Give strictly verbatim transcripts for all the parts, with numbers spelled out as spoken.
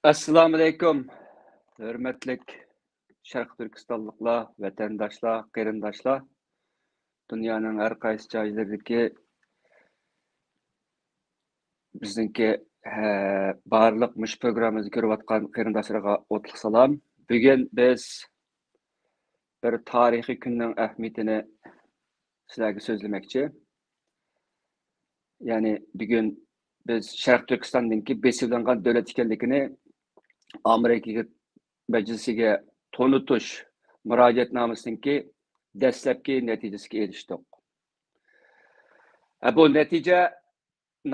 ئەسسالامۇئەلەيكۇم، ھۆرمەتلىك شەرقىي تۈركىستانلىقلار، ۋەتەنداشلار، قېرىنداشلار، دۇنيانىڭ ھەر قايسى جايلىرىدىكى بىزنىڭكى، ھە، بارلىق مۇشۇ پروگراممىمىزنى كۆرۈۋاتقان قېرىنداشلارغا ئوتلۇق سالام. بۈگۈن بىز بىر تارىخىي كۈننىڭ ئەھمىيىتىنى سىلەرگە سۆزلىمەكچى. يەنى بۈگۈن بىز شەرقىي تۈركىستاننىڭكى بېسىۋېلىنغان دۆلەت ئىكەنلىكىنى ئامېرىكا مەجلىسىگە تونۇتۇش مۇراجىئەتنامىسىنىڭكى دەسلەپكى نەتىجىسىگە ئېرىشتۇق. ھە، بۇ نەتىجە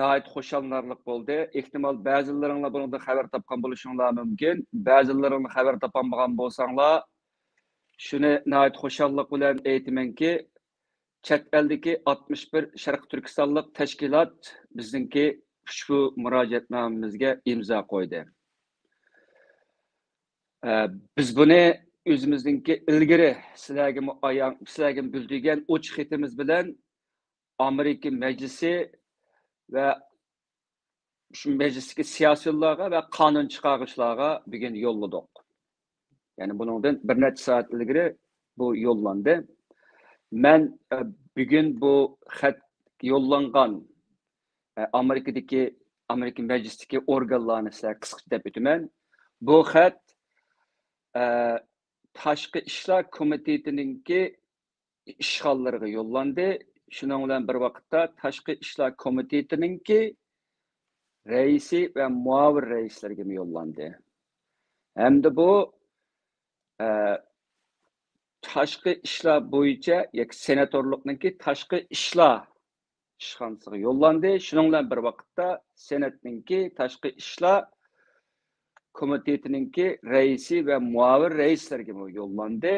ناھايىتى خۇشاللىنارلىق بولدى. ئېھتىمال بەزىلىرىڭلار بۇنىڭدىن خەۋەر تاپقان بولۇشۇڭلار مۇمكىن. بەزىلىرىڭلار خەۋەر تاپالمىغان بولساڭلار، شۇنى ناھايىتى خۇشاللىق بىلەن ئېيتىمەنكى، چەت ئەلدىكى ئاتمىش بىر شەرقىي تۈركىستانلىق تەشكىلات بىزنىڭكى ئۇشبۇ مۇراجىئەتنامىمىزگە ئىمزا قويدى. ئە، بىز بۇنى ئۆزىمىزنىڭكى ئىلگىرى سىلەرگىمۇ ئايان، سىلەرگىمۇ بىلدۈرگەن ئوچۇق خېتىمىز بىلەن ئامېرىكا مەجلىسى ۋە شۇ مەجلىستىكى سىياسىيونلارغا ۋە قانۇن چىقارغۇچىلارغا بۈگۈن يوللىدۇق. يەنى بۇنىڭدىن بىر نەچچە سائەت ئىلگىرى بۇ يوللاندى. مەن، ئە، بۈگۈن بۇ خەت يوللانغان، ئە، ئامېرىكىدىكى، ئامېرىكا مەجلىسىدىكى ئورگانلارنى سىلەرگە قىسقىچە دەپ ئۆتىمەن. بۇ خەت، ئە، تاشقى ئىشلار كومىتېتىنىڭكى ئىشخانىلىرىغا يوللاندى. شۇنىڭ بىلەن بىر ۋاقىتتا تاشقى ئىشلار كومىتېتىنىڭكى رەئىسى ۋە مۇئاۋىن رەئىسلىرىگىمۇ يوللاندى. ھەمدە بۇ، ئە، تاشقى ئىشلار بويىچە ياكى سېناتورلۇقنىڭكى تاشقى ئىشلار ئىشخانىسىغا يوللاندى. شۇنىڭ بىلەن بىر ۋاقىتتا سېناتنىڭكى تاشقى ئىشلار كومىتېتىنىڭكى رەئىسى ۋە مۇئاۋىن رەئىسلىرىگىمۇ يوللاندى.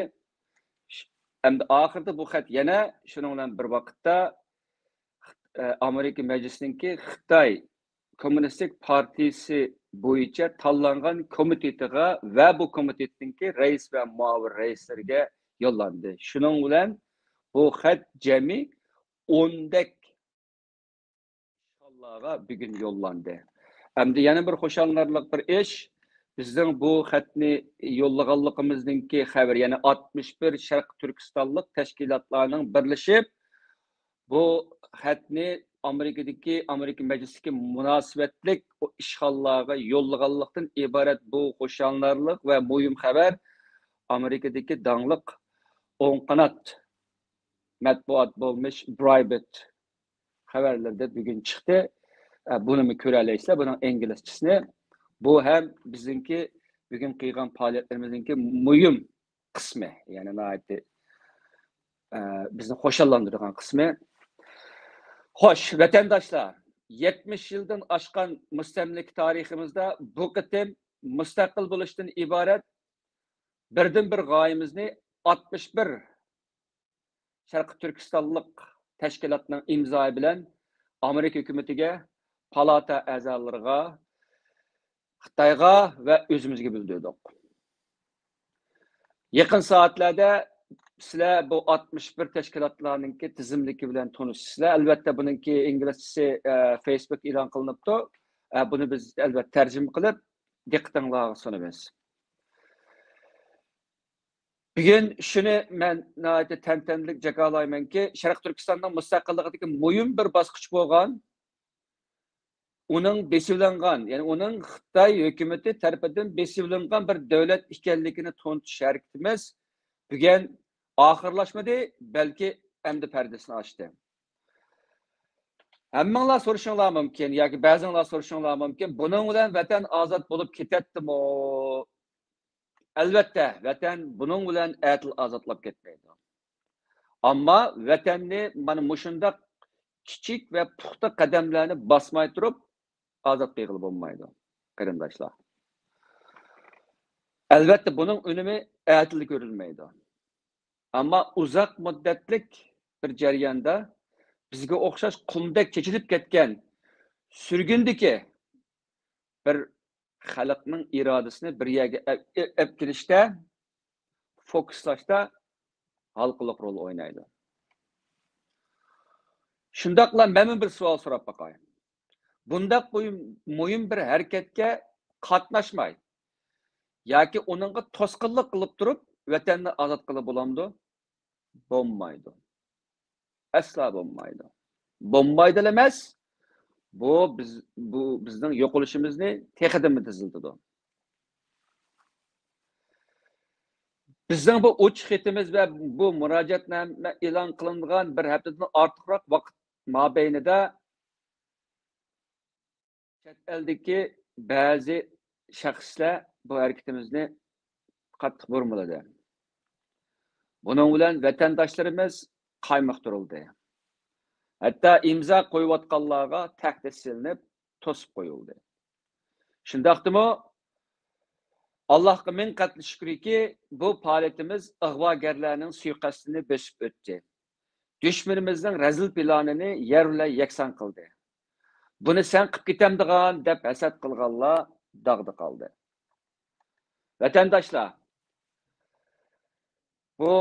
ئەمدى ئاخىرىدا بۇ خەت يەنە شۇنىڭ بىلەن بىر ۋاقىتتا، ئە، ئامېرىكا مەجلىسىنىڭكى خىتاي كوممۇنىستىك پارتىيىسى بويىچە تاللانغان كومىتېتىغا ۋە بۇ كومىتېتنىڭكى رەئىس ۋە مۇئاۋىن رەئىسلىرىگە يوللاندى. شۇنىڭ بىلەن بۇ خەت جەمئىي ئوندەك ئىشخانىلارغا بۈگۈن يوللاندى. ئەمدى يەنە بىر خۇشاللىنارلىق بىر ئىش، بىزنىڭ بۇ خەتنى يوللىغانلىقىمىزنىڭكى خەۋىرى، يەنى ئاتمىش بىر شەرقىي تۈركىستانلىق تەشكىلاتلارنىڭ بىرلىشىپ بۇ خەتنى ئامېرىكىدىكى، ئامېرىكا مەجلىسىدىكى مۇناسىۋەتلىك ئىشخانىلارغا يوللىغانلىقتىن ئىبارەت بۇ خۇشاللىنارلىق ۋە مۇھىم خەۋەر ئامېرىكىدىكى داڭلىق ئوڭ قانات مەتبۇئات بولمىش برايبىت خەۋەرلىرىدە بۈگۈن چىقتى. ئە، بۇنىمۇ كۆرەلەيسىلەر، بۇنىڭ ئىنگلىزچىسىنى. بۇ ھەم بىزنىڭكى بۈگۈن قىلغان پائالىيەتلىرىمىزنىڭكى مۇھىم قىسمى، يەنى ناھايىتى، ئە، بىزنى خۇشاللاندۇرىدىغان قىسمى. خوش، ۋەتەنداشلار، يەتمىش يىلدىن ئاشقان مۇستەملىكە تارىخىمىزدا بۇ قېتىم مۇستەقىل بولۇشتىن ئىبارەت بىردىنبىر غايىمىزنى ئاتمىش بىر شەرقىي تۈركىستانلىق تەشكىلاتنىڭ ئىمزايى بىلەن ئامېرىكا ھۆكۈمىتىگە، پالاتا ئەزالىرىغا، خىتايغا ۋە ئۆزىمىزگە بىلدۈردۇق. يېقىن سائەتلەردە سىلەر بۇ ئاتمىش بىر تەشكىلاتلارنىڭكى تىزىملىكى بىلەن تونۇشىسىلەر. ئەلۋەتتە، بۇنىڭكى ئىنگلىزچىسى، ئە، فېيسبۇك ئېلان قىلىنىپتۇ. ئە، بۇنى بىز، ئەلۋەتتە، تەرجىمە قىلىپ، دىققىتىڭلارغا سۇنىمىز. بۈگۈن شۇنى مەن ناھايىتى تەنتەنىلىك جاكارلايمەنكى، شەرقىي تۈركىستاننىڭ مۇستەقىللىقىدىكى مۇھىم بىر باسقۇچ بولغان، ئۇنىڭ بېسىۋېلىنغان، يەنى ئۇنىڭ خىتاي ھۆكۈمىتى تەرىپىدىن بېسىۋېلىنغان بىر دۆلەت ئىكەنلىكىنى تونۇتۇش ھەرىكىتىمىز بۈگۈن ئاخىرلاشمىدى، بەلكى ئەمدى پەردىسىنى ئاچتى. ھەممىڭلار سورىشىڭلار مۇمكىن ياكى بەزىڭلار سورىشىڭلار مۇمكىن، بۇنىڭ بىلەن ۋەتەن ئازاد بولۇپ كېتەتتىمۇ؟ ئەلۋەتتە، ۋەتەن بۇنىڭ بىلەن ئەتىلا ئازادلاپ كەتمەيدۇ. ئەمما ۋەتەننى مانا مۇشۇنداق كىچىك ۋە پۇختا قەدەملەرنى باسماي تۇرۇپ ئازاد قىلغىلى بولمايدۇ، قېرىنداشلار. ئەلۋەتتە، بۇنىڭ ئۈنۈمى ئەتىلا كۆرۈلمەيدۇ. ئەمما ئۇزاق مۇددەتلىك بىر جەرياندا بىزگە ئوخشاش قۇمدەك چېچىلىپ كەتكەن سۈرگۈندىكى بىر خەلقنىڭ ئىرادىسىنى بىر يەرگە ئەپ-، ئەپ كېلىشتە، فوكۇسلاشتا ھالقىلىق رول ئوينايدۇ. شۇنداقلا مەنمۇ بىر سوئال سوراپ باقاي. بۇنداق مۇھىم، مۇھىم بىر ھەرىكەتكە قاتناشماي ياكى ئۇنىڭغا توسقۇنلۇق قىلىپ تۇرۇپ، ۋەتەننى ئازاد قىلىپ بولامدۇ؟ بولمايدۇ. ئەسلا بولمايدۇ. بولمايدۇلا ئەمەس، بۇ بىز، بۇ بىزنىڭ يوقىلىشىمىزنى تېخىدىنمۇ تېزلىتىدۇ. بىزنىڭ بۇ ئوچۇق خېتىمىز ۋە بۇ مۇراجىئەتنامە ئېلان قىلىنغان بىر ھەپتىدىن ئارتۇقراق ۋاقىت مابەينىدە چەت ئەلدىكى بەزى شەخسلەر بۇ ھەرىكىتىمىزنى قاتتىق بۇرمىلىدى. بۇنىڭ بىلەن ۋەتەنداشلىرىمىز قايمۇقتۇرۇلدى. ھەتتا ئىمزا قويۇۋاتقانلارغا تەھدىت سېلىنىپ، توسۇپ قويۇلدى. شۇنداقتىمۇ، ئاللاھقا مىڭ قەتلى شۈكرىكى، بۇ پائالىيىتىمىز ئىغۋاگەرلەرنىڭ سۇيىقەستىنى بۆسۈپ ئۆتتى. دۈشمىنىمىزنىڭ رەزىل پىلانىنى يەر بىلەن يەكسان قىلدى. بۇنى سەن قىپ كېتەمدىغان دەپ ھەسەت قىلغانلار داغدا قالدى. ۋەتەنداشلار، بۇ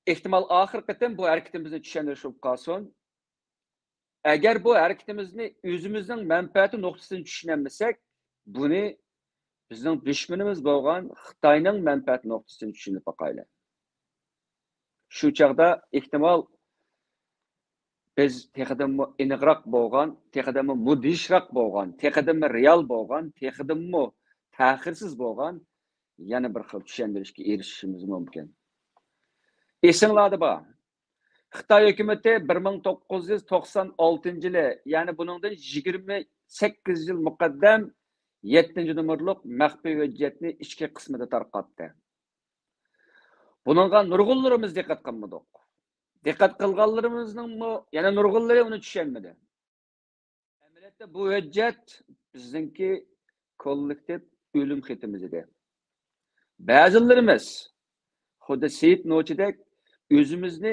ئېھتىمال ئاخىرقى قېتىم بۇ ھەرىكىتىمىزنى چۈشەندۈرۈش بولۇپ قالسۇن. ئەگەر بۇ ھەرىكىتىمىزنى ئۆزىمىزنىڭ مەنپەئەتى نۇقتىسىدىن چۈشىنەلمىسەك، بۇنى بىزنىڭ دۈشمىنىمىز بولغان خىتاينىڭ مەنپەئەت نۇقتىسىدىن چۈشىنىپ باقايلى. شۇ چاغدا ئېھتىمال بىز تېخىدىنمۇ ئېنىقراق بولغان، تېخىدىنمۇ مۇدھىشراق بولغان، تېخىدىنمۇ رېئال بولغان، تېخىدىنمۇ تەخىرسىز بولغان يەنە بىر خىل چۈشەندۈرۈشكە ئېرىشىشىمىز مۇمكىن. ئېسىڭلاردا بار، خىتاي ھۆكۈمىتى بىر مىڭ توققۇز يۈز توقسان ئالتىنچى يىلى، يەنى بۇنىڭدىن يىگىرمە سەككىز يىل مۇقەددەم يەتتىنچى نومۇرلۇق مەخپىي ھۆججەتنى ئىچكى قىسمىدا تارقاتتى. بۇنىڭغا نۇرغۇنلىرىمىز دىققەت قىلمىدۇق. دىققەت قىلغانلىرىمىزنىڭمۇ يەنە نۇرغۇنلىرى ئۇنى چۈشەنمىدى. ئەمەلىيەتتە بۇ ھۆججەت بىزنىڭكى كوللېكتىپ ئۆلۈم خېتىمىز ئىدى. بەزىلىرىمىز خۇددى سېيىت نوچىدەك ئۆزىمىزنى،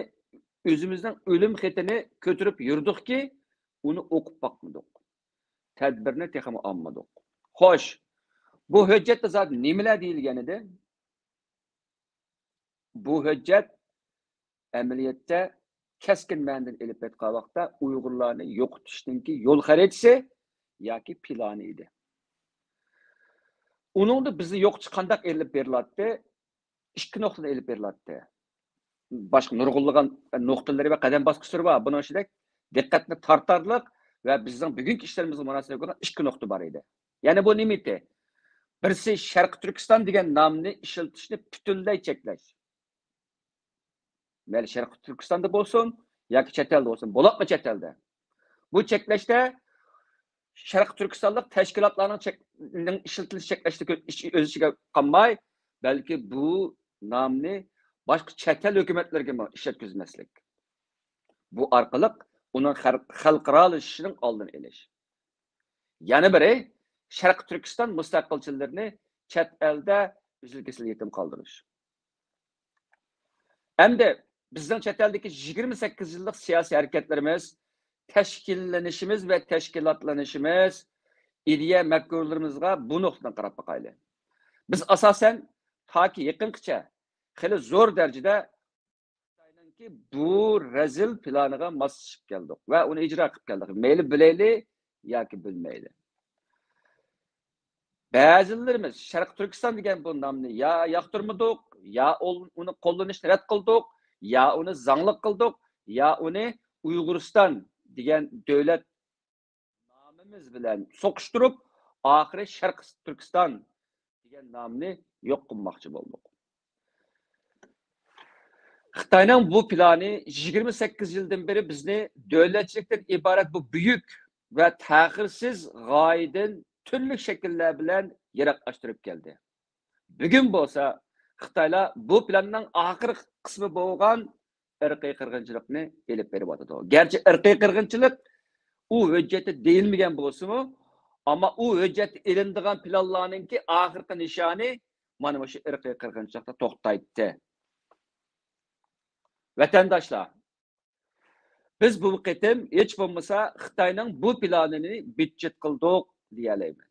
ئۆزىمىزنىڭ ئۆلۈم خېتىنى كۆتۈرۈپ يۈردۇقكى، ئۇنى ئوقۇپ باقمىدۇق. تەدبىرنى تېخىمۇ ئالمىدۇق. خوش، بۇ ھۆججەتتە زادى نېمىلەر دېيىلگەن ئىدى؟ بۇ ھۆججەت ئەمەلىيەتتە كەسكىن مەنىدىن ئېلىپ ئېيتقان ۋاقىتتا ئۇيغۇرلارنى يوقىتىشنىڭكى يول خەرىتىسى ياكى پىلانى ئىدى. ئۇنىڭدا بىزنى يوقىتىش قانداق ئېلىپ بېرىلاتتى؟ ئىككى نۇقتىدا ئېلىپ بېرىلاتتى. باشقا نۇرغۇنلىغان نۇقتىلىرى ۋە قەدەم باسقۇچلىرى بار. بۇنىڭ ئىچىدە دىققەتنى تارتارلىق ۋە بىزنىڭ بۈگۈنكى ئىشلىرىمىزغا مۇناسىۋەتلىك بولغان ئىككى نۇقتا بار ئىدى. يەنى بۇ نېمە ئىدى؟ بىرسى شەرقىي تۈركىستان دېگەن نامنى ئىشلىتىشنى پۈتۈنلەي چەكلەش. مەيلى شەرقىي تۈركىستاندا بولسۇن ياكى چەت ئەلدە بولسۇن، بولۇپمۇ چەت ئەلدە. بۇ چەكلەشتە شەرقىي تۈركىستانلىق تەشكىلاتلارنىڭ چەك-، نىڭ ئىشلىتىلىشى چەكلەشتە كۆ-، ئىچ-، ئۆز ئىچىگە قالماي، بەلكى بۇ نامنى باشقا چەت ئەل ھۆكۈمەتلىرىگىمۇ ئىشلەتكۈزمەسلىك. بۇ ئارقىلىق ئۇنىڭ خەر-، خەلقئارالىشىشىنىڭ ئالدىنى ئېلىش. يەنە بىرى، شەرقىي تۈركىستان مۇستەقىلچىلىرىنى چەت ئەلدە ئۈزۈل-كېسىل يېتىم قالدۇرۇش. ئەمدى بىزنىڭ چەت ئەلدىكى يىگىرمە سەككىز يىللىق سىياسىي ھەرىكەتلىرىمىز، تەشكىللىنىشىمىز ۋە تەشكىلاتلىنىشىمىز، ئىدىيە مەپكۇرلىرىمىزغا بۇ نۇقتىدىن قاراپ باقايلى. بىز ئاساسەن تاكى يېقىنقىچە خېلى زور دەرىجىدە خىتاينىڭكى بۇ رەزىل پىلانىغا ماسلىشىپ كەلدۇق ۋە ئۇنى ئىجرا قىلىپ كەلدۇق. مەيلى بىلەيلى ياكى بىلمەيلى. بەزىلىرىمىز شەرقىي تۈركىستان دېگەن بۇ نامنى يا ياقتۇرمىدۇق، يا ئۇل-، ئۇنى قوللىنىشنى رەت قىلدۇق، يا ئۇنى زاڭلىق قىلدۇق، يا ئۇنى ئۇيغۇرىستان دېگەن دۆلەت نامىمىز بىلەن سوقۇشتۇرۇپ، ئاخىرى شەرقىي تۈركىستان دېگەن نامنى يوق قىلماقچى بولدۇق. خىتاينىڭ بۇ پىلانى يىگىرمە سەككىز يىلدىن بېرى بىزنى دۆلەتچىلىكتىن ئىبارەت بۇ بۈيۈك ۋە تەخىرسىز غايىدىن تۈرلۈك شەكىللەر بىلەن يىراقلاشتۇرۇپ كەلدى. بۈگۈن بولسا خىتايلار بۇ پىلاننىڭ ئاخىرقى قىسمى بولغان ئىرقىي قىرغىنچىلىقنى ئېلىپ بېرىۋاتىدۇ. گەرچە ئىرقىي قىرغىنچىلىق ئۇ ھۆججەتتە دېيىلمىگەن بولسىمۇ، ئەمما ئۇ ھۆججەتتە ئېلىنىدىغان پىلانلارنىڭكى ئاخىرقى نىشانى مانا مۇشۇ ئىرقىي قىرغىنچىلىقتا توختايتتى. ۋەتەنداشلار، بىز بۇ قېتىم ھېچ بولمىسا خىتاينىڭ بۇ پىلانىنى بىتچىت قىلدۇق دېيەلەيمەن.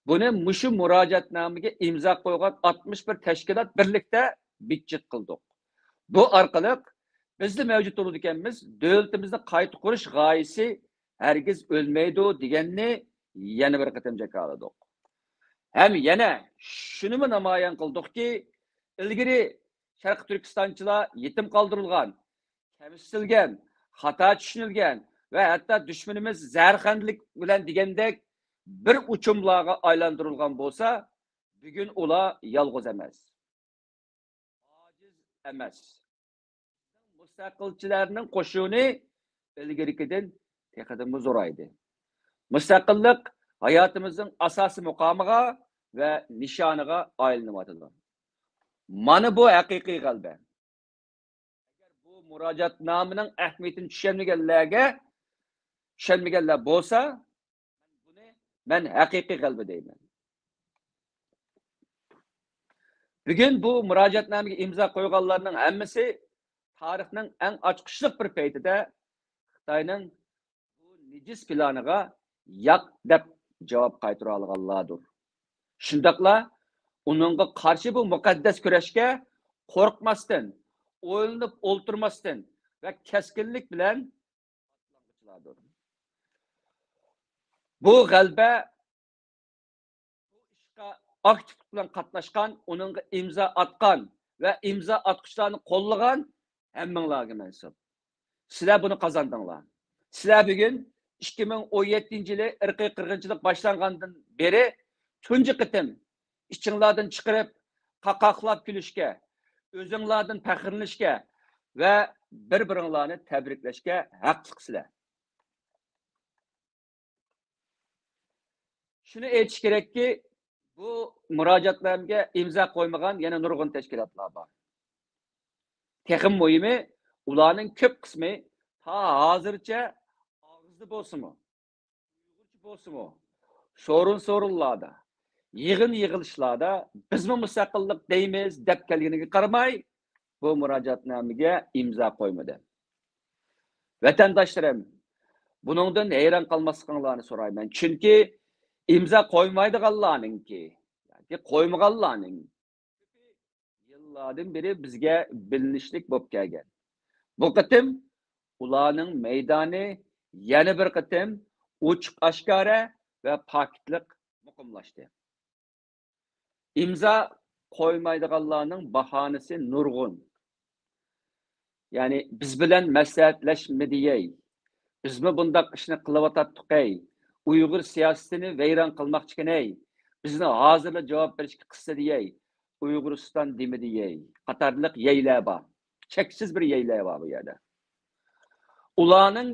بۇنى مۇشۇ مۇراجىئەتنامىگە ئىمزا قويغان ئاتمىش بىر تەشكىلات بىرلىكتە بىتچىت قىلدۇق. بۇ ئارقىلىق بىزدە مەۋجۇت بولىدىكەنمىز، دۆلىتىمىزنى قايتا قۇرۇش غايىسى ھەرگىز ئۆلمەيدۇ دېگەننى يەنە بىر قېتىم جاكارلىدۇق. ھەم يەنە شۇنىمۇ نامايان قىلدۇقكى، ئىلگىرى شەرقىي تۈركىستانچىلار يېتىم قالدۇرۇلغان، كەمسىتىلگەن، خاتا چۈشىنىلگەن ۋە ھەتتا دۈشمىنىمىز زەھەرخەندىلىك بىلەن دېگەندەك بىر ئۇچۇملارغا ئايلاندۇرۇلغان بولسا، بۈگۈن ئۇلار يالغۇز ئەمەس، ئاجىز ئەمەس. مۇستەقىلچىلەرنىڭ قوشۇنى ئىلگىرىكىدىن تېخىدىنمۇ زورايدى. مۇستەقىللىق ھاياتىمىزنىڭ ئاساسىي مۇقامىغا ۋە نىشانىغا ئايلىنىۋاتىدۇ. مانا بۇ ھەقىقىي غەلىبە. ئەگەر بۇ مۇراجىئەتنامىنىڭ ئەھمىيىتىنى چۈشەنمىگەنلەرگە، چۈشەنمىگەنلەر بولسا، بۇنى مەن ھەقىقىي غەلىبە دەيمەن. بۈگۈن بۇ مۇراجىئەتنامىگە ئىمزا قويغانلارنىڭ ھەممىسى تارىخنىڭ ئەڭ ئاچقۇچلۇق بىر پەيتىدە خىتاينىڭ بۇ نىجىس پىلانىغا ياق دەپ جاۋاب قايتۇرالىغانلاردۇر. شۇنداقلا ئۇنىڭغا قارشى بۇ مۇقەددەس كۈرەشكە قورقماستىن، ئويلىنىپ ئولتۇرماستىن ۋە كەسكىنلىك بىلەن ئاتلانغۇچىلاردۇر. بۇ غەلىبە بۇ ئىشقا ئاكتىپلىق بىلەن قاتناشقان، ئۇنىڭغا ئىمزا ئاتقان ۋە ئىمزا ئاتقۇچىلارنى قوللىغان ھەممىڭلارغا مەنسۇپ. سىلەر بۇنى قازاندىڭلار. سىلەر بۈگۈن ئىككى مىڭ ئون يەتتىنچى يىلى ئىرقىي قىرغىنچىلىق باشلانغاندىن بېرى تۇنجى قېتىم ئىچىڭلاردىن چىقىرىپ، قاقاقلاپ كۈلۈشكە، ئۆزۈڭلاردىن پەخىرلىنىشكە ۋە بىر-بىرىڭلارنى تەبرىكلەشكە ھەقلىقسىلەر. شۇنى ئېيتىش كېرەككى، بۇ مۇراجىئەتنامىگە ئىمزا قويمىغان يەنە نۇرغۇن تەشكىلاتلار بار. تېخىمۇ مۇھىمى، ئۇلارنىڭ كۆپ قىسمى تا ھازىرچە ئاغزىدا بولسىمۇ، ئۇيغۇرچە بولسىمۇ، سورۇن-سورۇنلاردا، يىغىن-يىغىلىشلاردا بىزمۇ مۇستەقىللىق دەيمىز دەپ كەلگىنىگە قارىماي، بۇ مۇراجىئەتنامىگە ئىمزا قويمىدى. ۋەتەنداشلىرىم، بۇنىڭدىن ھەيران قالماسلىقىڭلارنى سورايمەن. چۈنكى ئىمزا قويمايدىغانلارنىڭكى ياكى قويمىغانلارنىڭ يىللاردىن بېرى بىزگە بىلىنىشلىك بولۇپ كەلگەن. بۇ قېتىم ئۇلارنىڭ مەيدانى يەنە بىر قېتىم ئوچۇق-ئاشكارا ۋە پاكىتلىق مۇقىملاشتى. ئىمزا قويمايدىغانلارنىڭ باھانىسى نۇرغۇن. يەنى، بىز بىلەن مەسلىھەتلەشمىدىيەي، بىزمۇ بۇنداق ئىشنى قىلىۋاتاتتۇقەي، ئۇيغۇر سىياسىتىنى ۋەيران قىلماقچىكەنەي، بىزنى ھازىرلا جاۋاب بېرىشكە قىستىدىيەي، ئۇيغۇرىستان دېمىدىيەي قاتارلىق يەيلەر بار. چەكسىز بىر يەيلەر بار بۇ يەردە. ئۇلارنىڭ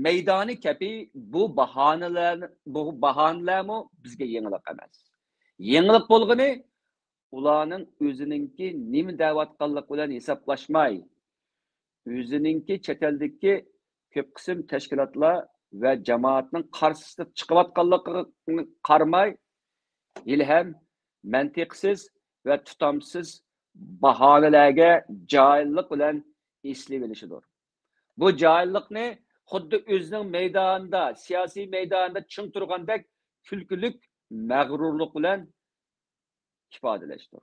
مەيدانى كەبى بۇ باھانىلەر، بۇ باھانىلەرمۇ بىزگە يېڭىلىق ئەمەس. يېڭىلىق بولغىنى، ئۇلارنىڭ ئۆزىنىڭكى نېمە دەۋاتقانلىقى بىلەن ھېسابلاشماي، ئۆزىنىڭكى چەت ئەلدىكى كۆپ قىسىم تەشكىلاتلار ۋە جامائەتنىڭ قارشىسىدا چىقىۋاتقانلىقىغا قارىماي، ھېلىھەم مەنتىقسىز ۋە تۇتامسىز باھانىلەرگە جاھىللىق بىلەن ئېسىلىۋېلىشىدۇر. بۇ جاھىللىقنى خۇددى ئۆزىنىڭ مەيدانىدا، سىياسىي مەيدانىدا چىڭ تۇرغاندەك كۈلكىلىك مەغرۇرلۇق بىلەن ئىپادىلەشتۇر.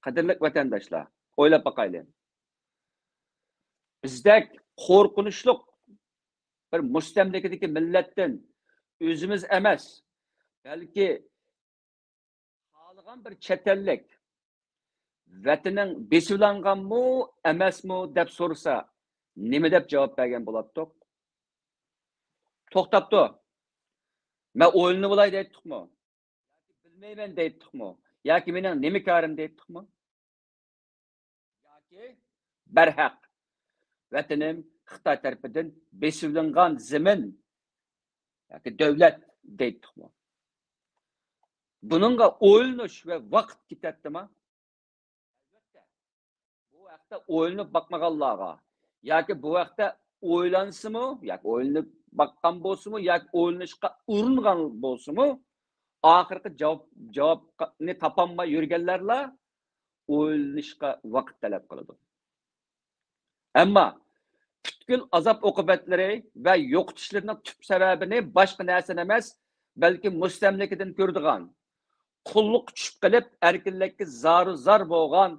قەدىرلىك ۋەتەنداشلار، ئويلاپ باقايلى. بىزدەك قورقۇنچلۇق بىر مۇستەملىكىدىكى مىللەتتىن ئۆزىمىز ئەمەس، بەلكى خالىغان بىر چەت ئەللىك ۋەتىنىڭ بېسىۋالغانمۇ ئەمەسمۇ دەپ سورىسا، نېمە دەپ جاۋاب بەرگەن بولاتتۇق؟ توختاپتۇ. مەن ئويلىنىۋالاي دەيتتۇقمۇ؟ ياكى بىلمەيمەن دەيتتۇقمۇ؟ ياكى مېنىڭ نېمە كارىم دەيتتۇقمۇ؟ ياكى بەرھەق، ۋەتىنىم خىتاي تەرىپىدىن بېسىۋېلىنغان زېمىن ياكى دۆلەت دەيتتۇقمۇ؟ بۇنىڭغا ئويلىنىش ۋە ۋاقىت كېتەتتىما؟ ئەلۋەتتە، بۇ ھەقتە ئويلىنىپ باقمىغانلارغا ياكى بۇ ھەقتە ئويلانسىمۇ، ياكى ئويلىنىپ باققان بولسىمۇ، ياكى ئويلىنىشقا ئۇرۇنغان بولسىمۇ، ئاخىرقى جاۋاب، جاۋابنى تاپالماي يۈرگەنلەرلا ئويلىنىشقا ۋاقىت تەلەپ قىلىدۇ. ئەمما پۈتكۈل ئازاب-ئوقۇبەتلىرى ۋە يوقىتىشلىرىنىڭ تۈپ سەۋەبىنى باشقا نەرسىدىن ئەمەس، بەلكى مۇستەملىكىدىن كۆرىدىغان، قۇللۇققا چۈشۈپ قېلىپ، ئەركىنلىككە زارۇ-زار بولغان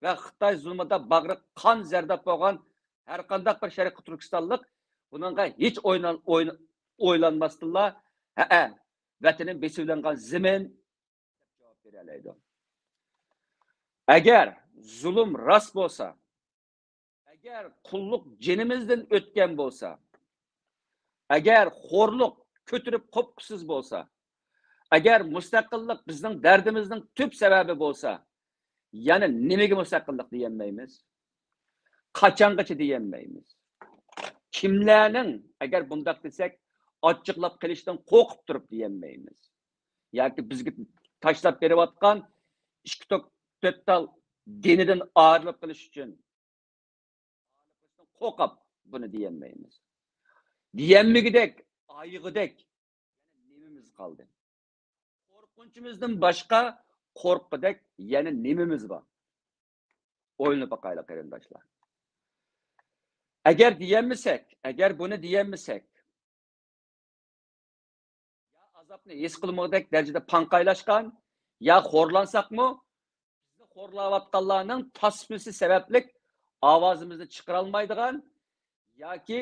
ۋە خىتاي زۇلمىدا باغرى قان زەرداب بولغان ھەرقانداق بىر شەرقىي تۈركىستانلىق بۇنىڭغا ھېچ ئويلان-، ئويلا-، ئويلانماستىنلا، ھەئە، ۋەتىنى بېسىۋېلىنغان زېمىن دەپ جاۋاب بېرەلەيدۇ. ئەگەر زۇلۇم راست بولسا، ئەگەر قۇللۇق جېنىمىزدىن ئۆتكەن بولسا، ئەگەر خورلۇق كۆتۈرۈپ قوپقۇسىز بولسا، ئەگەر مۇستەقىللىق بىزنىڭ دەردىمىزنىڭ تۈپ سەۋەبى بولسا، يەنە نېمىگە مۇستەقىللىق دېيەلمەيمىز؟ قاچانغىچە دېيەلمەيمىز؟ كىملەرنىڭ، ئەگەر بۇنداق دېسەك، ئاچچىقلاپ قېلىشتىن قورقۇپ تۇرۇپ دېيەلمەيمىز؟ ياكى بىزگە تاشلاپ بېرىۋاتقان ئىككى تۆت تال دېنىدىن ئايرىلىپ قېلىش ئۈچۈن قورقۇپ بۇنى دېيەلمەيمىز. دېيەلمىگۈدەك، ئايىغۇدەك نېمىمىز قالدى؟ قورقۇنچىمىزدىن باشقا قورققۇدەك يەنە نېمىمىز بار؟ ئويلىنىپ باقايلى، قېرىنداشلار. ئەگەر دېيەلمىسەك، ئەگەر بۇنى دېيەلمىسەك، يا ئازابنى ھېس قىلمىغۇدەك دەرىجىدە پاڭقايلاشقان، يا خورلانساقمۇ، بىزنى خورلاۋاتقانلارنىڭ تاسمىسى سەۋەبلىك ئاۋازىمىزنى چىقىرالمايدىغان ياكى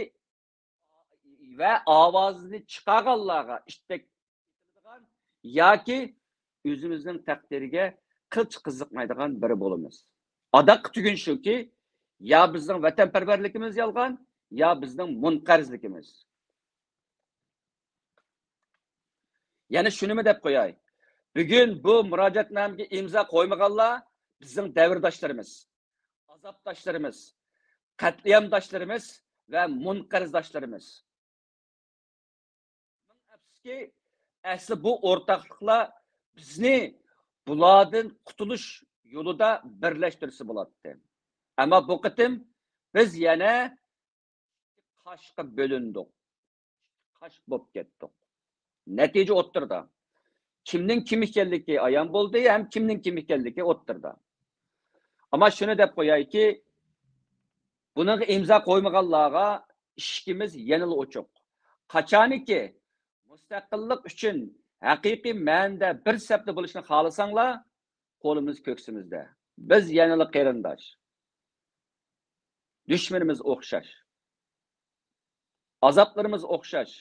ۋە ئاۋازىنى چىقارغانلارغا ئىتتەك ياكى ئۆزىمىزنىڭ تەقدىرىگە قىلچە قىزىقمايدىغان بىرى بولىمىز. ئاداققى تۈگۈن شۇكى، يا بىزنىڭ ۋەتەنپەرۋەرلىكىمىز يالغان، يا بىزنىڭ مۇنقەرزلىكىمىز. يەنە شۇنىمۇ دەپ قوياي، بۈگۈن بۇ مۇراجىئەتنامىگە ئىمزا قويمىغانلار بىزنىڭ دەۋرداشلىرىمىز، ئازابداشلىرىمىز، قەتلىئامداشلىرىمىز ۋە مۇنقەرزداشلىرىمىز. ئەپسۇسكى، ئەسلى بۇ ئورتاقلىقلار بىزنى بۇلاردىن قۇتۇلۇش يولىدا بىرلەشتۈرسە بولاتتى. ئەمما بۇ قېتىم بىز يەنە قاشقا بۆلۈندۇق. قاش بولۇپ كەتتۇق. نەتىجە ئوتتۇرىدا. كىمنىڭ كىم ئىكەنلىكى ئايان بولدى ھەم كىمنىڭ كىم ئىكەنلىكى ئوتتۇرىدا. ئەمما شۇنى دەپ قويايكى، بۇنىڭغا ئىمزا قويمىغانلارغا ئىشىكىمىز يەنىلا ئوچۇق. قاچانكى مۇستەقىللىق ئۈچۈن ھەقىقىي مەنىدە بىر سەپتە بولۇشنى خالىساڭلار، قولىمىز كۆكسىمىزدە. بىز يەنىلا قېرىنداش. دۈشمىنىمىز ئوخشاش. ئازابلىرىمىز ئوخشاش.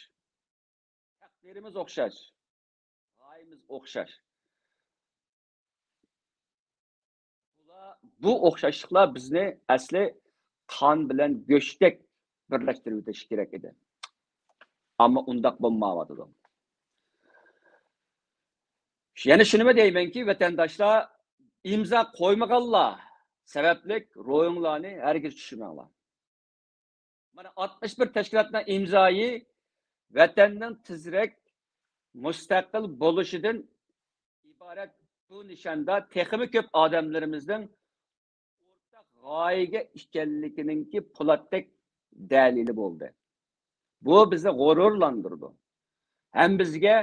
تەقدىرىمىز ئوخشاش. غايىمىز ئوخشاش. بۇ ئوخشاشلىقلار بىزنى ئەسلى قان بىلەن گۆشتەك بىرلەشتۈرۈۋېتىشى كېرەك ئىدى. ئەمما ئۇنداق بولمايۋاتىدۇ. يەنە شۇنىمۇ دەيمەنكى، ۋەتەنداشلار، ئىمزا قويمىغانلار سەۋەبلىك روھىڭلارنى ھەرگىز چۈشۈرمەڭلار. مانا، ئاتمىش بىر تەشكىلاتنىڭ ئىمزايى ۋەتەننىڭ تېزرەك مۇستەقىل بولۇشىدىن ئىبارەت بۇ نىشاندا تېخىمۇ كۆپ ئادەملىرىمىزنىڭ ئورتاق غايىگە ئىكەنلىكىنىڭكى پولاتتەك دەلىلى بولدى. بۇ بىزنى غۇرۇرلاندۇرىدۇ ھەم بىزگە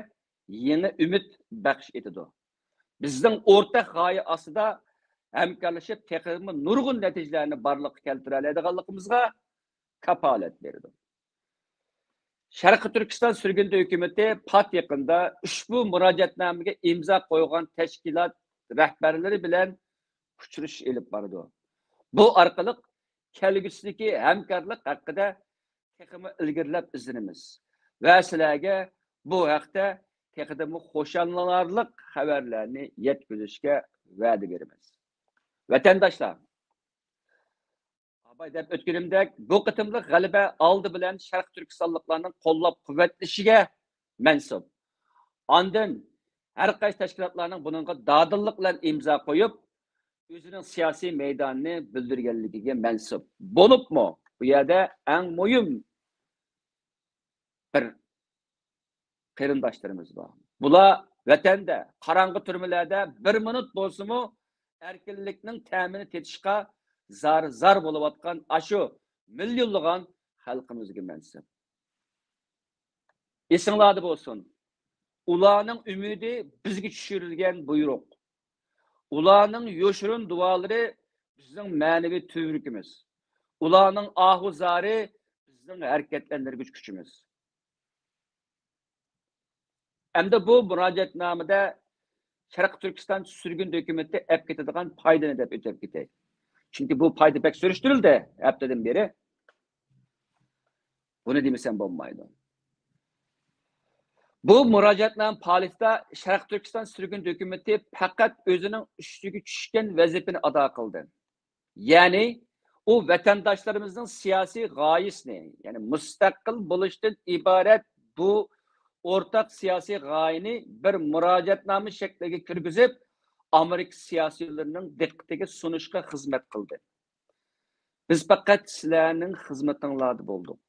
يېڭى ئۈمىد بەخش ئېتىدۇ. بىزنىڭ ئورتاق غايە ئاستىدا ھەمكارلىشىپ تېخىمۇ نۇرغۇن نەتىجىلەرنى بارلىققا كەلتۈرەلەيدىغانلىقىمىزغا كاپالەت بېرىدۇ. شەرقىي تۈركىستان سۈرگۈندە ھۆكۈمىتى پات يېقىندا ئۇشبۇ مۇراجىئەتنامىگە ئىمزا قويغان تەشكىلات رەھبەرلىرى بىلەن ئۇچرىشىش ئېلىپ بارىدۇ. بۇ ئارقىلىق كەلگۈسىدىكى ھەمكارلىق ھەققىدە تېخىمۇ ئىلگىرىلەپ ئىزدىنىمىز ۋە سىلەرگە بۇ ھەقتە تېخىدىنمۇ خۇشاللىنارلىق خەۋەرلەرنى يەتكۈزۈشكە ۋەدە بېرىمىز. ۋەتەنداشلار، ئاباي دەپ ئۆتكىنىمدەك، بۇ قېتىملىق غەلىبە ئالدى بىلەن شەرقىي تۈركىستانلىقلارنىڭ قوللاپ قۇۋۋەتلىشىگە مەنسۇپ. ئاندىن ھەر قايسى تەشكىلاتلارنىڭ بۇنىڭغا دادىللىق بىلەن ئىمزا قويۇپ، ئۆزىنىڭ سىياسىي مەيدانىنى بىلدۈرگەنلىكىگە مەنسۇپ. بولۇپمۇ بۇ يەردە ئەڭ مۇھىم بىر قېرىنداشلىرىمىز بار. بۇلار ۋەتەندە، قاراڭغۇ تۈرمىلەردە بىر مىنۇت بولسىمۇ ئەركىنلىكنىڭ تەمىنى تېتىشقا زار-زار بولۇۋاتقان ئاشۇ مىليونلىغان خەلقىمىزگە مەنسۇپ. ئېسىڭلاردا بولسۇن، ئۇلارنىڭ ئۈمىدى بىزگە چۈشۈرۈلگەن بۇيرۇق. ئۇلارنىڭ يوشۇرۇن دۇئالىرى بىزنىڭ مەنىۋى تۈۋرۈكىمىز. ئۇلارنىڭ ئاھۇ-زارى بىزنىڭ ھەرىكەتلەندۈرگۈچ كۈچىمىز. ئەمدى بۇ مۇراجىئەتنامىدە شەرقىي تۈركىستان سۈرگۈن ھۆكۈمىتى ئەپ كېتىدىغان پايدىنى دەپ ئۆتۈپ كېتەي. چۈنكى بۇ پايدا بەك سۈرۈشتۈرۈلدى ھەپتىدىن بېرى. بۇنى دېمىسەم بولمايدۇ. بۇ مۇراجىئەتنامە پائالىيىتىدە شەرقىي تۈركىستان سۈرگۈن ھۆكۈمىتى پەقەت ئۆزىنىڭ ئۈستىگە چۈشكەن ۋەزىپىنى ئادا قىلدى. يەنى ئۇ ۋەتەنداشلىرىمىزنىڭ سىياسىي غايىسىنى، يەنى مۇستەقىل بولۇشتىن ئىبارەت بۇ ئورتاق سىياسىي غايىنى بىر مۇراجىئەتنامە شەكلىگە كىرگۈزۈپ، ئامېرىكا سىياسىيونلىرىنىڭ دىققىتىگە سۇنۇشقا خىزمەت قىلدى. بىز پەقەت سىلەرنىڭ خىزمىتىڭلاردا بولدۇق.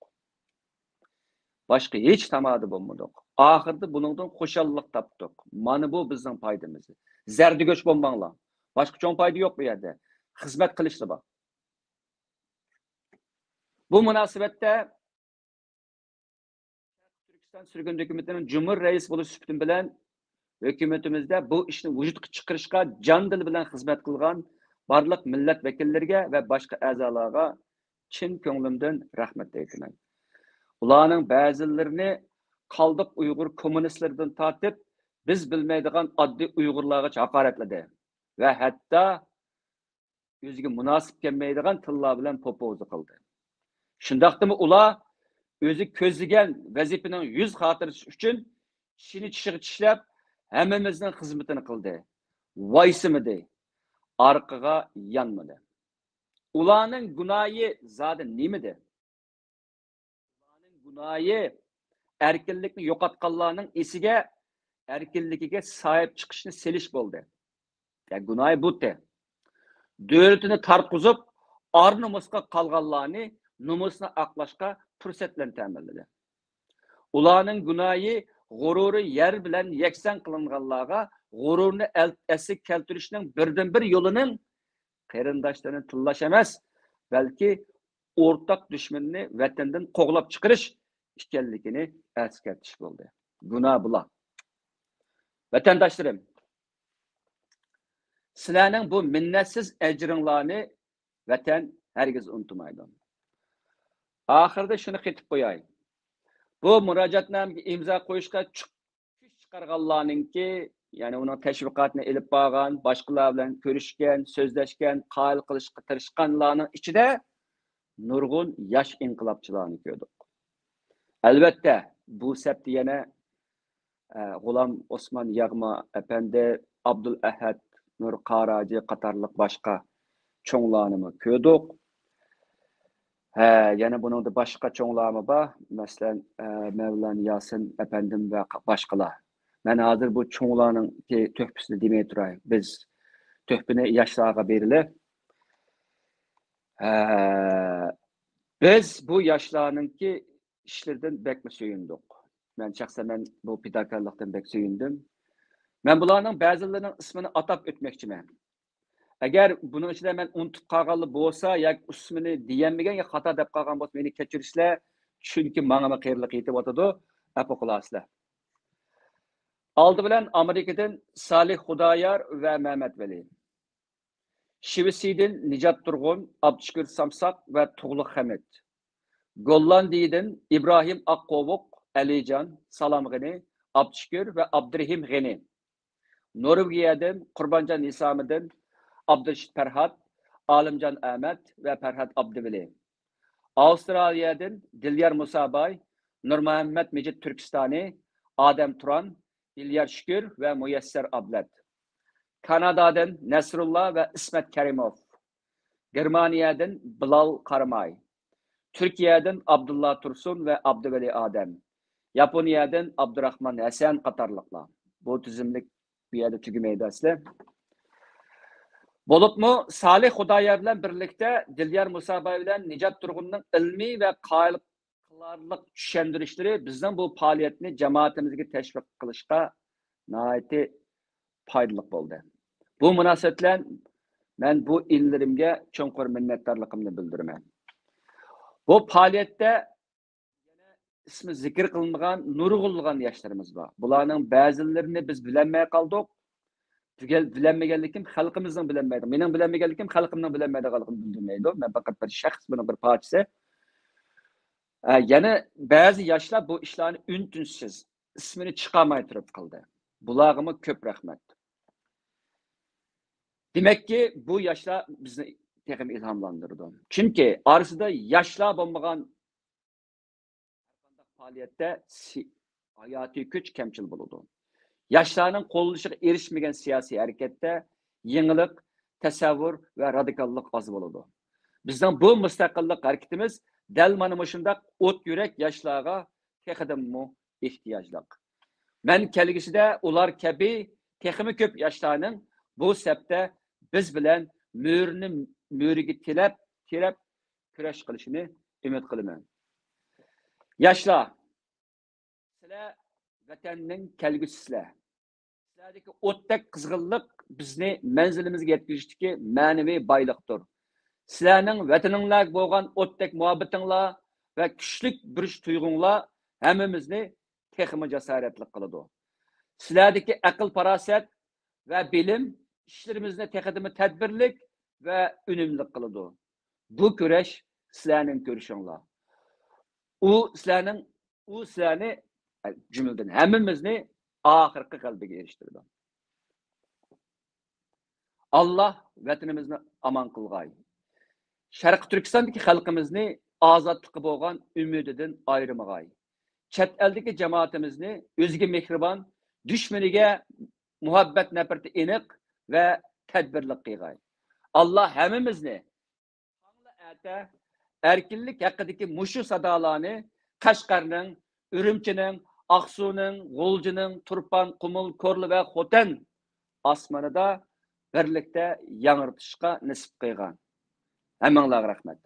باشقا ھېچ تامادا بولمىدۇق. ئاخىرىدا بۇنىڭدىن خۇشاللىق تاپتۇق. مانا بۇ بىزنىڭ پايدىمىز. زەردىگۆش بولماڭلار. باشقا چوڭ پايدا يوق بۇ يەردە. خىزمەت قىلىشلا بار. بۇ مۇناسىۋەتتە تۈركىستان سۈرگۈن ھۆكۈمىتىنىڭ جۇمھۇر رەئىسى بولۇش سۈپىتىم بىلەن ھۆكۈمىتىمىزدە بۇ ئىشنى ۋۇجۇدقا چىقىرىشقا جان دىلى بىلەن خىزمەت قىلغان بارلىق مىللەت ۋەكىللىرىگە ۋە باشقا ئەزالارغا چىن كۆڭلۈمدىن رەھمەت ئېيتىمەن. ئۇلارنىڭ بەزىلىرىنى قالدۇق ئۇيغۇر كوممۇنىستلىرىدىن تارتىپ، بىز بىلمەيدىغان ئاددىي ئۇيغۇرلارغىچە ھاقارەتلىدى ۋە ھەتتا ئۆزىگە مۇناسىپ كەلمەيدىغان تىللار بىلەن پوپوزا قىلدى. شۇنداقتىمۇ ئۇلار ئۆزى كۆزلىگەن ۋەزىپىنىڭ يۈز خاتىرىسى ئۈچۈن چىشىنى چىشىغا چىشلەپ، ھەممىمىزنىڭ خىزمىتىنى قىلدى. ۋايسىمىدى، ئارقىغا يانمىدى. ئۇلارنىڭ گۇناھى زادى نېمىدى؟ ئۇلارنىڭ گۇناھى ئەركىنلىكنى يوقاتقانلارنىڭ ئېسىگە ئەركىنلىكىگە ساھىب چىقىشنى سېلىش بولدى. يا گۇناھى بۇتى. دۆلىتىنى تارتقۇزۇپ، ئار نومۇسقا قالغانلارنى نومۇسنى ئاقلاشقا پۇرسەت بىلەن تەمىنلىدى. ئۇلارنىڭ گۇناھى غۇرۇرى يەر بىلەن يەكسان قىلىنغانلارغا غۇرۇرنى ئەل-، ئەسلىگە كەلتۈرۈشنىڭ بىردىنبىر يولىنىڭ قېرىنداشلىرىنى تىللاش ئەمەس، بەلكى ئورتاق دۈشمىنىنى ۋەتەندىن قوغلاپ چىقىرىش ئىكەنلىكىنى ئەسكەرتىش بولدى. گۇناھ بۇلار. ۋەتەنداشلىرىم، سىلەرنىڭ بۇ مىننەتسىز ئەجرىڭلارنى ۋەتەن ھەرگىز ئۇنتۇمايدۇ. ئاخىرىدا شۇنى قېتىپ قوياي. بۇ مۇراجىئەتنامىگە ئىمزا قويۇشقا چىق-، كۈچ چىقارغانلارنىڭكى، يەنى ئۇنىڭ تەشۋىقاتىنى ئېلىپ بارغان، باشقىلار بىلەن كۆرۈشكەن، سۆزلەشكەن، قايىل قىلىشقا تىرىشقانلارنىڭ ئىچىدە نۇرغۇن ياش ئىنقىلابچىلارنى كۆردۇق. ئەلۋەتتە، بۇ سەپتە يەنە، ئە، غۇلام ئوسمان ياغما ئەپەندى، ئابدۇل ئەھەد نۇر قاراجى قاتارلىق باشقا چوڭلارنىمۇ كۆردۇق. ھە، يەنە بۇنىڭدا باشقا چوڭلارمۇ بار. مەسىلەن، ئە، مەۋلان ياسىن ئەپەندىم ۋە باشقىلار. مەن ھازىر بۇ چوڭلارنىڭ تۆھپىسىنى دېمەي تۇراي. بىز تۆھپىنى ياشلارغا بېرىلى. ھە، بىز بۇ ياشلارنىڭكى ئىشلىرىدىن بەكمۇ سۆيۈندۇق. مەن شەخسەن مەن بۇ پىداكارلىقتىن بەك سۆيۈندۈم. مەن بۇلارنىڭ بەزىلىرىنىڭ ئىسمىنى ئاتاپ ئۆتمەكچىمەن. ئەگەر بۇنىڭ ئىچىدە مەن ئۇنتۇپ قالغانلا بولسا ياكى ئىسمىنى دېيەلمىگەن يا خاتا دەپ قالغان بولسا مېنى كەچۈرۈشلەر، چۈنكى ماڭىمۇ قېرىلىق يېتىۋاتىدۇ، ئەپۇ قىلارسىلەر. ئالدى بىلەن ئامېرىكىدىن سالىھ خۇدايار ۋە مەمەت ۋەلى. شىۋېتسىيىدىن نىجات تۇرغۇن، ئابدۇشۈكۈر سامساق ۋە تۇغلۇق خەمىت. گوللاندىيىدىن ئىبراھىم ئاققوۋۇق، ئەلىجان، سالامغېنى، ئابدۇشۈكۈر ۋە ئابدۇرېھىم غېنى. نورۋېگىيەدىن قۇربانجان ھېسامىدىن، ئابدۇرېشىت پەرھات، ئالىمجان ئەمەت ۋە پەرھات ئابدىۋېلى. ئاۋسترالىيەدىن دىليار مۇساباي، نۇرمۇھەممەت مىجىت تۈركىستانى، ئادەم تۇران، ئىليار شۈكۈر ۋە مۇيەسسەر ئابلەت. كانادادىن نەسرۇللا ۋە ئىسمەت كەرىموف. گېرمانىيەدىن بىلال قاراماي. تۈركىيەدىن ئابدۇللا تۇرسۇن ۋە ئابدۇۋەلى ئادەم. ياپونىيەدىن ئابدۇراخمان ھەسەن قاتارلىقلار. بۇ تىزىملىك بۇ يەردە تۈگىمەيدۇ ئەسلى. بولۇپمۇ سالىھ خۇدايار بىلەن بىرلىكتە دىليار مۇساباي بىلەن نىجات تۇرغۇننىڭ ئىلمىي ۋە قايىل قىلارلىق چۈشەندۈرۈشلىرى بىزنىڭ بۇ پائالىيەتنى جامائىتىمىزگە تەشۋىق قىلىشقا ناھايىتى پايدىلىق بولدى. بۇ مۇناسىۋەت بىلەن مەن بۇ ئىنىلىرىمگە چوڭقۇر مىننەتدارلىقىمنى بىلدۈرىمەن. بۇ پائالىيەتتە يەنە ئىسمى زىكىر قىلىنمىغان نۇرغۇنلىغان ياشلىرىمىز بار. بۇلارنىڭ بەزىلىرىنى بىز بىلەلمەي قالدۇق. تۈگەل بىلەلمىگەنلىكىم خەلقىمىزنىڭ بىلەلمەيدىغان، مېنىڭ بىلەلمىگەنلىكىم خەلقىمنىڭ بىلەلمەيدىغانلىقىنى بىلدۈرمەيدۇ. مەن پەقەت بىر شەخس، بۇنىڭ بىر پارچىسى. ئە، يەنە بەزى ياشلار بۇ ئىشلارنى ئۈن-تىنسىز، ئىسمىنى چىقارماي تۇرۇپ قىلدى. بۇلارغىمۇ كۆپ رەھمەت. دېمەككى، بۇ ياشلار بىزنى تېخىمۇ ئىلھاملاندۇرىدۇ. چۈنكى ئارىسىدا ياشلار بولمىغان ھەر قانداق پائالىيەتتە سى-، ھاياتىي كۈچ كەمچىل بولىدۇ. ياشلارنىڭ قوللىشىغا ئېرىشمىگەن سىياسىي ھەرىكەتتە يېڭىلىق، تەسەۋۋۇر ۋە رادىكاللىق ئاز بولىدۇ. بىزنىڭ بۇ مۇستەقىللىق ھەرىكىتىمىز دەل مانا مۇشۇنداق ئوت يۈرەك ياشلارغا تېخىدىنمۇ ئېھتىياجلىق. مەن كەلگۈسىدە ئۇلار كەبى تېخىمۇ كۆپ ياشلارنىڭ بۇ سەپتە بىز بىلەن مۈرىنى مۈرىگە تىرەپ، تىرەپ كۈرەش قىلىشىنى ئۈمىد قىلىمەن. ياشلار، سىلەر ۋەتەننىڭ كەلگۈسىسىلەر. سىلەردىكى ئوتتەك قىزغىنلىق بىزنى مەنزىلىمىزگە يەتكۈزۈشتىكى مەنىۋى بايلىقتۇر. سىلەرنىڭ ۋەتىنىڭلارغا بولغان ئوتتەك مۇھەببىتىڭلار ۋە كۈچلۈك بۇرچ تۇيغۇڭلار ھەممىمىزنى تېخىمۇ جاسارەتلىك قىلىدۇ. سىلەردىكى ئەقىل-پاراسەت ۋە بىلىم ئىشلىرىمىزنى تېخىدىمۇ تەدبىرلىك ۋە ئۈنۈملۈك قىلىدۇ. بۇ كۈرەش سىلەرنىڭ كۈرىشىڭلار. ئۇ سىلەرنىڭ، ئۇ سىلەرنى، جۈملىدىن ھەممىمىزنى ئاخىرقى غەلىبىگە ئېرىشتۈرىدۇ. ئاللا ۋەتىنىمىزنى ئامان قىلغاي. شەرقىي تۈركىستاندىكى خەلقىمىزنى ئازادلىققا بولغان ئۈمىدىدىن ئايرىمىغاي. چەت ئەلدىكى جامائىتىمىزنى ئۆزىگە مېھرىبان، دۈشمىنىگە مۇھەببەت نەپرىتى ئېنىق ۋە تەدبىرلىك قىلغاي. ئاللا ھەممىمىزنى تاڭلا ئەتە ئەركىنلىك ھەققىدىكى مۇشۇ سادالارنى قەشقەرنىڭ، ئۈرۈمچىنىڭ، ئاقسۇنىڭ، غۇلجىنىڭ، تۇرپان، قۇمۇل، كورلا ۋە خوتەن ئاسمىنىدا بىرلىكتە ياڭرىتىشقا نېسىپ قىلغان. ھەممىڭلارغا رەھمەت.